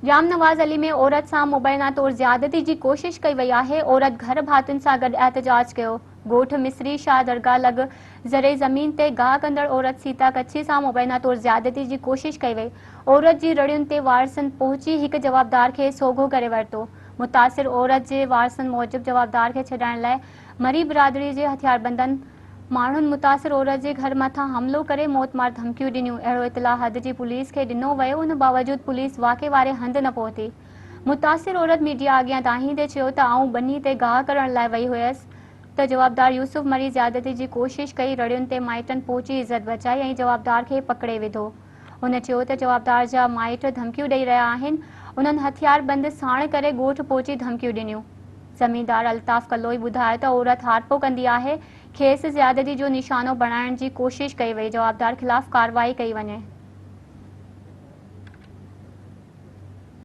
ڄام نواز علي ۾ عورت سان مبينا طور زيادتي جي ڪوشش ڪئي وئي آهي، عورت گهر ڀاتين سان گڏ احتجاج ڪيو، ڳوٺ مصري شاهه درگاهه لڳ زرعي زمين تي گاهه ڪندڙ عورت سيتا ڪڇي سان مبينا طور زيادتي جي ڪوشش ڪئي وئي، عورت جي رڙين تي وارثن پهچي هڪ جوابدار کي سوگهو ڪري ورتو، متاثر عورت جي وارثن موجب جوابدار کي ڇڏائڻ لاء مري برادري جي هٿياربندن ماڻهن متاثر عورت جي گهر مٿان حملو ڪري موتمار ڌمڪيون ڏنيون، اهڙو اطلاع حد جي پوليس کي ڏنو ويو ان باوجود پوليس واقعي واري هنڌ نه پهتي. متاثر عورت ميڊيا اڳيان دانهيندي چيو ته آئون ٻني تي گاهه ڪرڻ لاء وئي هيس ته جوابدار يوسف مري زيادتي جي ڪوشش ڪئي رڙين تي مائٽن پهچي عزت بچائي ۽ جوابدار کي پڪڙي وڌو. هن چيو ته جوابدار جا مائٽ ڌمڪيون ڏئي رهيا آهن، انهن هٿياربند ساڻ ڪري ڳوٺ پهچي ڌمڪيون ڏنيون. زميندار الطاف ڪلوئي ٻڌايو ته عورت هارپو ڪندي آهي، کيس زيادتي جو نشانو بڻائڻ جي ڪوشش ڪئي وئي، جوابدار خلاف ڪارروائي ڪئي وڃي.